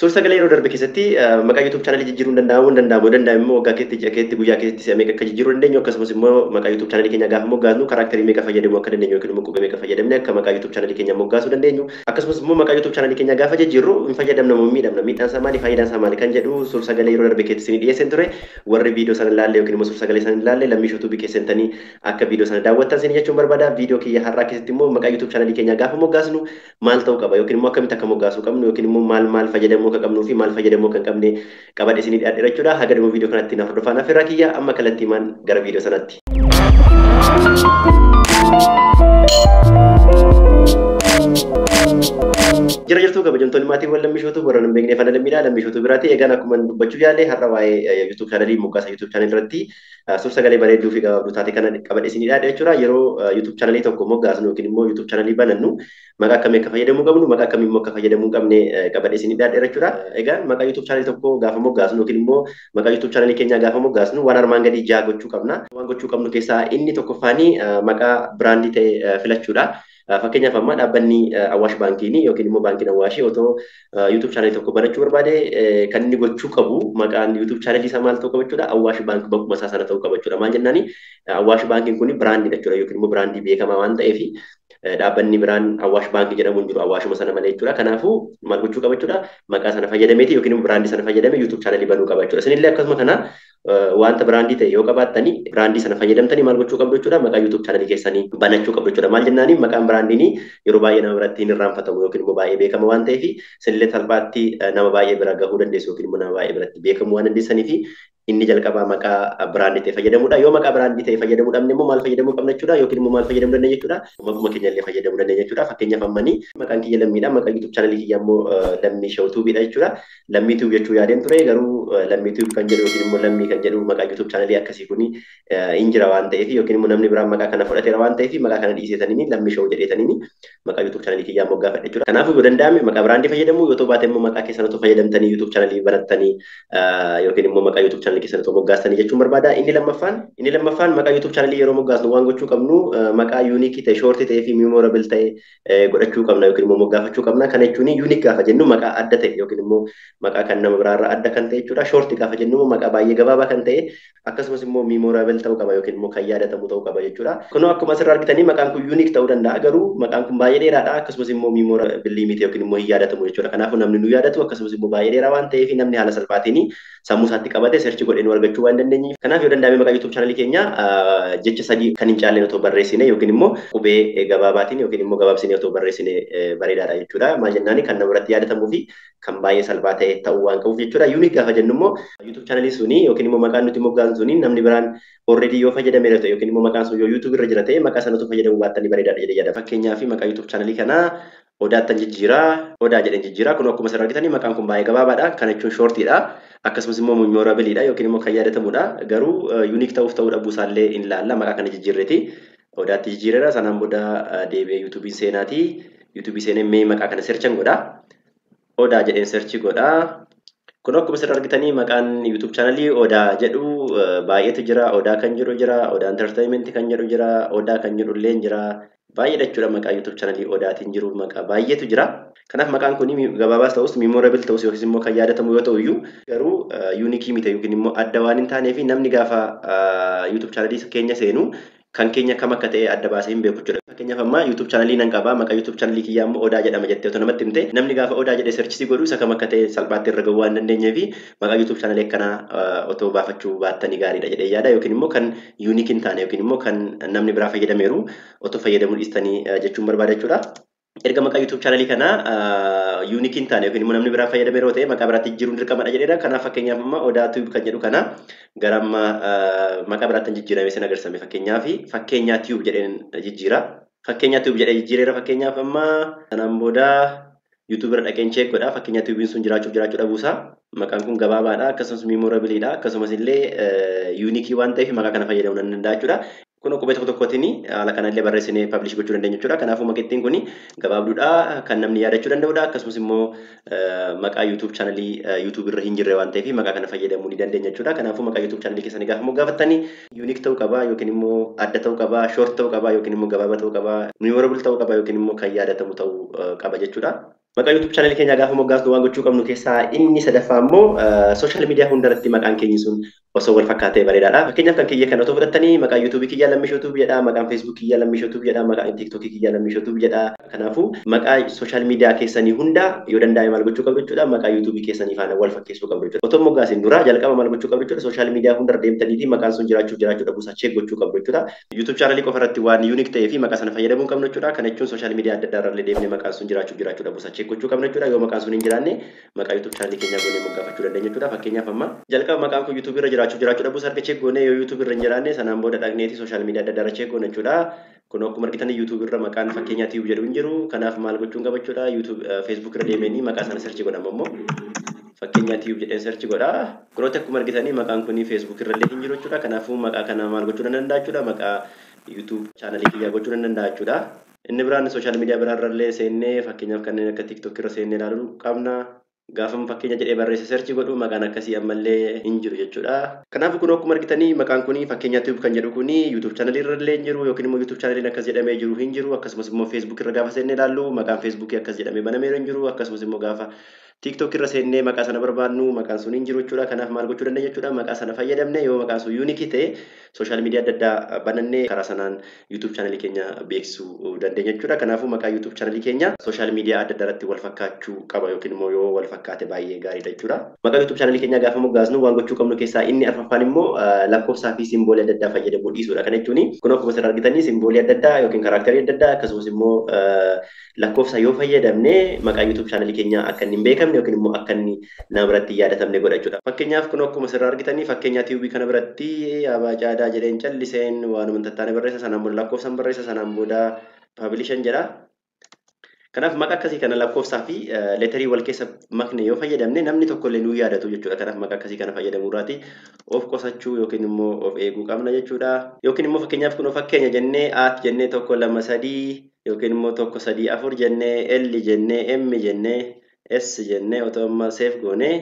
Suur-sagalee yeroo darbe keessatti maqaa YouTube chaanalii jijjiiruun danda'amu hin danda'amu danda'amu immoo waggaa keessatti, ji'a keessatti, guyyaa keessatti si'a meeqa akka jijjiiruu dandeenyu, akkasumas immoo maqaa YouTube chaanalii keenya gaafa moggaasnu kaaraakterii meeqa fayyadamuu akka dandeenyu yookiin immoo qubee meeqa fayyadamne akka maqaa YouTube chaanalii keenya moggaasuu dandeenyu, akkasumas immoo maqaa YouTube chaanalii keenya gaafa jijjiirru hin fayyadamna moo miidhamna, miidhaan isaa maali, faayidaan isaa maali kan jedhu suur-sagalee yeroo darbe keessatti isinii dhiyeesseen ture. Warri viidiyoo sana ilaalle yookiin immoo suur-sagalee sana ilaalle Lammii Shootuubii keessantanii akka viidiyoo sana daawwattan isin jechuun barbaada. Viidiyoo kiyya har'aa keessatti immoo maqaa YouTube chaanalii keenya gaafa moggaasnu maal ta'uu qaba yookiin immoo akkamitti akka moggaasuu qabnu yookiin immoo maal maal fayyadamuu akka qabnuu fi maal fayyadamuu akka hin qabne qabadhe isinii dhiyaadheera jechuudha. Haga dhuma viidiyoo kanatti na hordofaa naaf irraa kiyya. Amma kallattii maan gara viidiyoo sanatti. Jira jirtu kabajamtoonni maatiiwwan Lammii Shootuu, warra hin beekne afaan lammiidha. Lammii Shootuu biraati. Egaan akkuma dubbachuu yaale har'a waa'ee YouTube chaanalii moggaasa YouTube chaanalii irratti suur-sagalee bareedduu fi gabaabduu taate kana qabadhe isinii dhiyaadhe jechuudha. Yeroo YouTube chaanalii tokko moggaasnu yookiin immoo YouTube chaanalii banannu maqaa akkamii akka fayyadamuu qabnu, maqaa akkamii immoo akka fayyadamuu hin qabne qabadhe isinii dhiyaadhe jechuudha. Egaan maqaa YouTube chaanalii tokko gaafa moggaasnu yookiin immoo maqaa YouTube chaanalii keenyaa gaafa moggaasnu waan armaan gadii ja'a gochuu qabna. Waan gochuu qabnu keessaa inni tokkoffaani maqaa biraandii ta'e filachuudha. Fakkeenyaaf amma dhaabbanni Awaash Baankiin yookiin immoo Baankiin Awaashii otoo YouTube chaanalii tokko banachuu barbaade, kan inni gochuu qabu maqaan YouTube chaanalii isaa maal ta'uu qaba jechuudha? Awaash Baank bakkuma isaa sana ta'uu qaba jechuudha. Maal jennaani, Awaash Baankiin kun biraandiidha jechuudha yookiin immoo biraandii beekamaa waan ta'eef dhaabbanni biraan Awaash Baankii jedhamu hin jiru Awaashuma sana malee jechuudha. Kanaafuu maal gochuu qaba jechuudha? Maqaa sana fayyadameeti yookiin immoo biraandii sana fayyadamee YouTube chaanalii banuu qaba jechuudha. Isinillee akkasuma kana wanta biraandii ta'e yoo qabaattanii biraandii sana fayyadamtanii maal gochuu qabdu jechuudha? Maqaa YouTube chaanalii keessanii banachuu qabdu jechuudha. Maal jennaani, maqaan biraandiin yeroo baay'ee nama biratti hin irraanfatamu yookiin immoo baay'ee beekama waan ta'eef isinillee salphaatti nama baay'ee bira gahuu dandeessu yookiin immoo nama baay'ee biratti beekamuu waan dandeessaniif inni jalqabaa maqaa biraandii ta'e fayyadamuudha. Yoo maqaa biraandii ta'e fayyadamuu dhabne immoo maal fayyadamuu qabna jechuudha yookiin immoo maal fayyadamuu dandeenya jechuudha? Maquma keenya illee fayyadamuu dandeenya jechuudha. Fakkeenyaaf ammanii maqaan kiyya Lammiidha. Maqaa YouTube chaanalii kiyya immoo Lammii Shawtuubiidha jechuudha. Lammii Tuub jechuu yaadeen ture, garuu Lammii Tuub kan jedhu yookiin immoo Lammii kan jedhu maqaa YouTube chaanalii akkasii kuni hin jira waan ta'eef yookiin immoo namni biraan maqaa kana fudhateera waan ta'eef maqaa kana dhiiseetaniini Lammii Shaw jedheetaniini maqaa YouTube chaanalii kiyyaa moggaafadhe jechuudha. Kanaafuu yoo danda'ame maqaa biraandii fayyadamuu, yoo ta'u baate immoo maqaa keessan otoo fayyadamtanii YouTube chaanalii banattanii yookiin immoo maqaa YouTube chaanalii keessan otoo moggaastanii jechuun barbaada. Inni lammaffaan maqaa YouTube chaanalii yeroo moggaasnu waan gochuu qabnu maqaa unique ta'e, short ta'ee fi memorable ta'e godhachuu qabna yookiin immoo moggaafachuu qabna. Kana jechuun unique gaafa jennu maqaa adda ta'e yookiin immoo maqaa kan nama biraarraa adda kan ta'e jechuudha. Short gaafa jennu immoo maqaa baay'ee gabaabaa kan ta'e, akkasumas immoo memorable ta'uu qaba yookiin immoo kan yaadatamu ta'uu qaba jechuudha. Kunoo akkuma asirraa argitanii maqaan kun unique ta'uu danda'a, garuu maqaan kun baay'ee dheeraadha, akkasumas immoo memorable miti yookiin immoo hin yaadatamu jechuudha. Kanaafuu namni nu yaadatu, akkasumas immoo baay'ee dheeraa waan ta'eef namni haala salphaatiin sammuu isaatti qabate search godhee nu argachuu waan dandeenyeef. Kanaaf yoo danda'ame maqaa YouTube chaanalii keenya jecha sadii kan hin caalle otoo barreessine yookiin immoo qubee gabaabaatiin yookiin immoo gabaabsine otoo barreessine bareedaadha jechuudha. Maal jennaani, kan nama biratti yaadatamuu fi kan baay'ee salphaa ta'e ta'uu waan qabuuf jechuudha. Unique gaafa jennu immoo YouTube chaanalii suni yookiin immoo maqaan nuti moggaasnu suni namni biraan already yoo fayyadameera ta'e yookiin immoo maqaan sun yoo YouTube irra jira ta'e maqaa sana otoo fayyadamuu baattanii bareedaadha jedhee yaada. Fakkeenyaaf maqaa YouTube chaanalii kanaa Odaattan jijjiiraa, Odaa jedheen jijjiiraa. Kun akkuma asirraa argitanii maqaan kun baay'ee gabaabaadha. Kana jechuun shortiidha. Akkasumas immoo memorableiidha yookiin immoo kan yaadatamudha. Garuu unique ta'uuf ta'uu dhabuu isaallee hin ilaalla maqaa kana jijjiirreeti. Odaatti jijjiireera. Sanaan booda deebi'ee YouTube'n seenaati. YouTube seenee mee maqaa kana searchan godha. Odaa jedheen search godha. Kun akkuma asirraa argitanii maqaan YouTube chaanalii Odaa jedhu baay'eetu jira. Odaa kan jedhu jira. Odaa Entertainment kan jedhu jira. Odaa kan jedhu illee jira. Baay'eedha jechuudha, maqaa YouTube chaanalii Odaatiin jiru maqaa baay'eetu jira. Kanaaf maqaan kun gabaabaas ta'us, memorable ta'us yookiis immoo kan yaadatamu yoo ta'u iyyuu garuu unique miti yookiin immoo adda waan hin taaneef namni gaafa YouTube chaanalii keenya seenu kan keenya kam akka ta'e adda baasee hin beeku jechuudha. Fakkeenyaaf amma YouTube chaanalii nan qaba, maqaa YouTube chaanalii kiyyaa immoo Odaa jedhama jettee otoo namatti himte, namni gaafa Odaa jedhee search godhu isa kam akka ta'e salphaatti irra gahuu waan dandeenyeef maqaa YouTube chaanalii akkanaa otoo baafachuu baattanii gaariidha jedhee yaada, yookiin immoo kan unique hin taane yookiin immoo kan namni biraa fayyadameeru otoo fayyadamuu dhiistanii jechuun barbaada jechuudha. Erga maqaa YouTube chaanalii kanaa unique hin taane yookiin immoo namni biraa fayyadameeroo ta'e maqaa biraatti jijjiiruun dirqamadha jedheera. Kanaaf fakkeenyaaf amma Odaa Tube kan jedhu kana gara amma maqaa biraatti jijjiirame sin agarsiisame. Fakkeenyaaf Fakkeenyaa Tube jedheen jijjiira. Fakkeenyaa Tube jedhee jijjiireera fakkeenyaaf amma. Sanaan booda YouTube irra dhaqeen check godha Fakkeenyaa Tubeiin sun jiraachuuf jiraachuu dhabuusaa. Maqaan kun gabaabaadha, akkasumas memorableiidha, akkasumas illee unique waan ta'eef maqaa kana fayyadamuu nan danda'a jechuudha. Kun qubee tokko tokkootiin haala kanallee barreessinee publish gochuu dandeenya jechuudha. Kanaafuu maqittiin kun gabaabduudha, kan namni yaadachuu danda'udha. Akkasumas immoo maqaa YouTube chaanalii YouTube irra hin jirre waan ta'eef maqaa kana fayyadamuu ni dandeenya jechuudha. Kanaafuu maqaa YouTube chaanalii keessanii gaafa moggaafattanii unique ta'uu qaba yookiin immoo adda ta'uu qaba, short ta'uu qaba yookiin immoo gabaabaa ta'uu qaba, memorable ta'uu qaba yookiin immoo kan yaadatamu ta'uu qaba jechuudha. Maqaa YouTube chaanalii keenyaa gaafa moggaasnu waan gochuu qabnu keessaa inni sadaffaa immoo social media hundarratti maqaan keenya sun osoo wal fakkaatee bareedaadha. Fakkeenyaaf kan kiyya kan otoo fudhattanii maqaa YouTube kiyyaa Lammii Shootuub jedha, maqaan Facebook kiyyaa Lammii Shootuub jedha, maqaan TikTok kiyyaa Lammii Shootuub jedha. Kanaafuu maqaa social media keessanii hunda yoo danda'ame maal gochuu qabdu jechuudha, maqaa YouTube keessanii faana wal fakkeessuu qabdu jechuudha. Otoo moggaasin dura jalqaba maal gochuu qabdu jechuudha, social media hundarra deemtaniitii maqaan sun jiraachuuf jiraachuu dhabuusaa check gochuu qabdu jechuudha. YouTube chaanalii qofa irratti waan unique ta'ee fi maqaa sana fayyadamuu qabnu jechuudha. Kana jechuun social media adda addaa irrallee deemnee maqaan sun jiraachuuf jiraachuu dhabuusaa check gochuu qabna jechuudha. Yoo maqaan sun hin jiraanne maqaa YouTube chaanalii keenyaa goonee moggaafachuu dandeenya jechuudha. Fakkeenyaaf amma jalqaba maqaan kun YouTube irra jiraachuu dhabuusaa erga check goonee yoo YouTube irra hin jiraanne sanaan booda dhaqneeti social media adda addaa irra check goona jechuudha. Kun akkuma argitan YouTube irra maqaan fakkeenyaa Tube jedhu hin jiru. Kanaaf maal gochuun qaba jechuudha. YouTube Facebook irra deemanii maqaa sana search godhama immoo. Fakkeenyaa Tube jedheen search godha. Kunooti akkuma argitanii maqaan kun Facebook irra illee hin jiru jechuudha. Kanaafuu maqaa kana maal gochuu danda'a jechuudha. Maqaa YouTube chaanalii kiyyaa gochuu danda'a jechuudha. Inni biraan social media biraa irra illee seennee fakkeenyaaf kanneen akka TikTok irra seennee ilaaluu qabna. Gaafa fakkeenya jedhee barreesse search godhu maqaan akkasii ammallee hin jiru jechuudha. Kanaafuu kun akkuma argitanii maqaan kun fakkeenya Tube kan jedhu kun YouTube chaanalii irra illee hin jiru yookiin immoo YouTube chaanaliin akkas jedhamee jiru hin jiru. Akkasumas immoo Facebook irra gaafa seennee ilaallu maqaan Facebook akkas jedhamee banamee hin jiru. Akkasumas immoo gaafa TikTok irra seennee maqaa sana barbaadnu maqaan sun hin jiru jechuudha. Kanaaf maal gochuu dandeenya jechuudha. Maqaa sana fayyadamne yoo maqaan sun unique ta'e social media adda addaa banannee karaa sanaan YouTube chaanalii keenya beeksisuu dandeenya jechuudha. Kanaafuu maqaa YouTube chaanalii keenya social media adda addaa irratti wal fakkaachuu qaba yookiin immoo yoo wal fakkaate baay'ee gaariidha jechuudha. Maqaa YouTube chaanalii keenyaa gaafa moggaasnu waan gochuu qabnu keessaa inni arfaffaan immoo lakkoofsaa fi simboolii adda addaa fayyadamuu dhiisuudha. Kana jechuun kun akkuma asirraa argitanii simboolii adda addaa yookiin kaaraakterii adda addaa akkasumas immoo lakkoofsa yoo fayyadamne maqaa YouTube chaanalii keenyaa akka inni hin beekamne yookiin immoo akka inni nama biratti hin yaadatamne godha jechuudha. Fakkeenyaaf kun akkuma asirraa argitanii fakkeenyaa Tube kana biratti Abaa Caadaa jedheen calliseen waanuma tattaane barreessa sanaan booda lakkoofsan barreessa sanaan booda publishan jedha. Kanaaf maqaa akkasii kana lakkoofsaa fi letterii wal keessa makne yoo fayyadamne namni tokko illee nuu yaadatu jechuudha. Kanaaf maqaa akkasii kana fayyadamuu irraati of qusachuu yookiin immoo of eeguu qabna jechuudha. Yookiin immoo fakkeenyaaf kun fakkeenya jennee at jennee 1 2 3 yookiin immoo 1 3 4 jennee L jennee M jennee S jennee otoo amma save goonee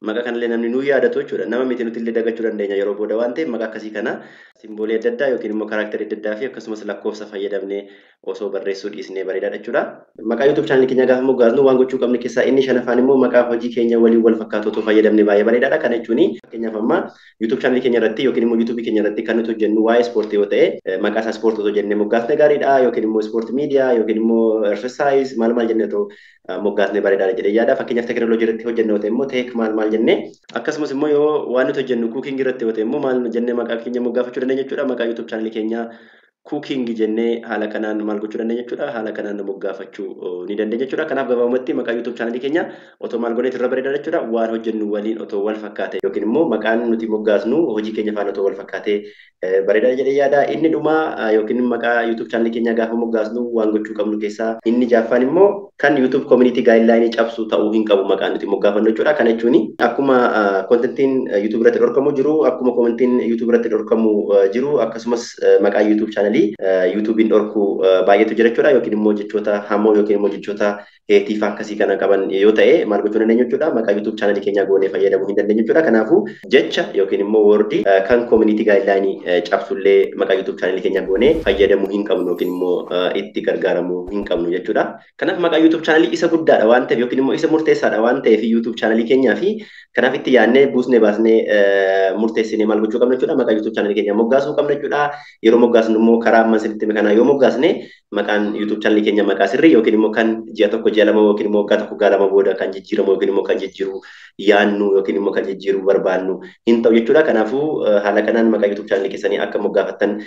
maqaa kanallee namni nuu yaadatu jechuudha. Nama miti nuti illee dagachuu dandeenya yeroo booda waan ta'eef maqaa akkasii kana simboolii adda addaa yookiin immoo kaaraakterii adda addaa fi akkasumas lakkoofsa fayyadamnee osoo barreessuu dhiisnee bareedaadha jechuudha. Maqaa YouTube chaanalii keenyaa gaafa moggaasnu waan gochuu qabnu keessaa inni shanaffaan immoo maqaa hojii keenya waliin wal fakkaatu otoo fayyadamne baay'ee bareedaadha. Kana jechuun fakkeenyaaf amma YouTube chaanalii keenya irratti yookiin immoo YouTube keenya irratti kan nuti hojjennu waa'ee ispoortii yoo ta'e maqaa isaa ispoortii otoo jennee moggaasne gaariidha yookiin immoo ispoortii miidiyaa yookiin immoo exercise maal maal jennee otoo moggaasne bareedaadha jedhee yaada. Fakkeenyaaf teekinooloojii irratti hojjennu yoo ta'e immoo tech maal maal jennee akkasumas immoo yoo waan nuti hojjennu cooking irratti yoo ta'e immoo maal jennee maqaa keenya moggaafachuu dandeenya jechuudha. Maqaa YouTube chaanalii keenyaa cooking jennee haala kanaan maal gochuu dandeenya jechuudha. Haala kanaan moggaafachuu ni dandeenya jechuudha. Kanaaf gabaabumatti maqaa YouTube chaanalii keenya otoo maal gooneet irra bareedaa jechuudha. Waan hojjennu waliin otoo wal fakkaate yookiin immoo maqaan nuti moggaasnu hojii keenya faana otoo wal fakkaate bareedaa jedhee yaada. Inni dhumaa yookiin maqaa YouTube chaanalii keenya gaafa moggaasnu waan gochuu qabnu keessaa inni jaaffaan immoo kan YouTube community guideline cabsu ta'uu hin qabu maqaan nuti moggaafannu jechuudha. Kana jechuun akkuma kontentiin YouTube irratti dhorkamu jiru, akkuma komentiin YouTube irratti dhorkamu jiru, akkasumas maqaa YouTube chaanalii YouTubein dhorku baay'eetu jira jechuudha. Yookiin immoo jechoota hamoo yookiin immoo jechoota heetiif akkasii kana qaban yoo ta'e maal gochuu dandeenya jechuudha. Maqaa YouTube chaanalii keenyaa goonee fayyadamuu hin dandeenyu jechuudha. Kanaafuu jecha yookiin immoo wordii kan community guideline cabsullee maqaa YouTube chaanalii keenyaa goonee fayyadamuu hin qabnu yookiin immoo itti gargaaramuu hin qabnu jechuudha. Kanaaf maqaa YouTube chaanalii isa guddaadha waan ta'eef yookiin immoo isa murteessaadha waan ta'eef YouTube chaanalii keenyaa fi kanaaf itti yaadnee buusnee baasnee murteessinee maal gochuu qabna jechuudha. Maqaa YouTube chaanalii keenyaa moggaasuu qabna jechuudha. Yeroo moggaasnu immoo karaa amma isinitti hime kanaa yoo moggaasne maqaan YouTube chaanalii keenya maqaa sirrii yookiin immoo kan ji'a tokko ji'a lama yookiin immoo waggaa tokko waggaa lama booda kan jijjiiramu yookiin immoo kan jijjiiru yaannu yookiin immoo kan jijjiiruu barbaannu hin ta'u jechuudha. Kanaafuu haala kanaan maqaa YouTube chaanalii keessanii akka moggaafattan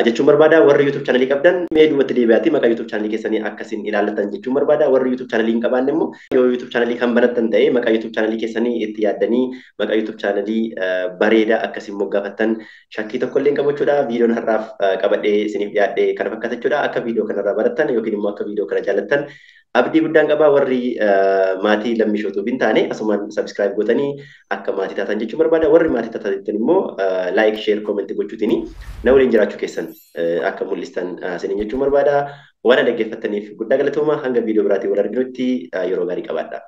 jechuun barbaada. Warri YouTube chaanalii qabdan mee duubatti deebi'aatii maqaa YouTube chaanalii keessanii akkasiin ilaallatan jechuun barbaada. Warri YouTube chaanalii hin qabaanne immoo yoo YouTube chaanalii kan banattan ta'e maqaa YouTube chaanalii keessanii itti yaaddanii maqaa YouTube chaanalii bareedaa akkasiin moggaafattan shakkii tokko illee hin qabu jechuudha. Viidiyoon har'aaf qabadhee isiniif dhiyaadhe kana fakkaata jechuudha. Akka viidiyoo kanarraa barattan yookiin immoo akka viidiyoo kana jaallattan abdii guddaan qabaa. Warri maatii Lammii Shootuuf hin taane asumaan subscribe gootanii akka maatii taatan jechuun barbaada. Warri maatii taatan immoo like, share, comment gochuutiin na waliin jiraachuu keessan akka mul'istan isiniin jechuun barbaada. Waan dhaggeeffattaniif guddaa galatooma. Hanga viidiyoo biraatiin wal arginutti yeroo gaarii qabaadha.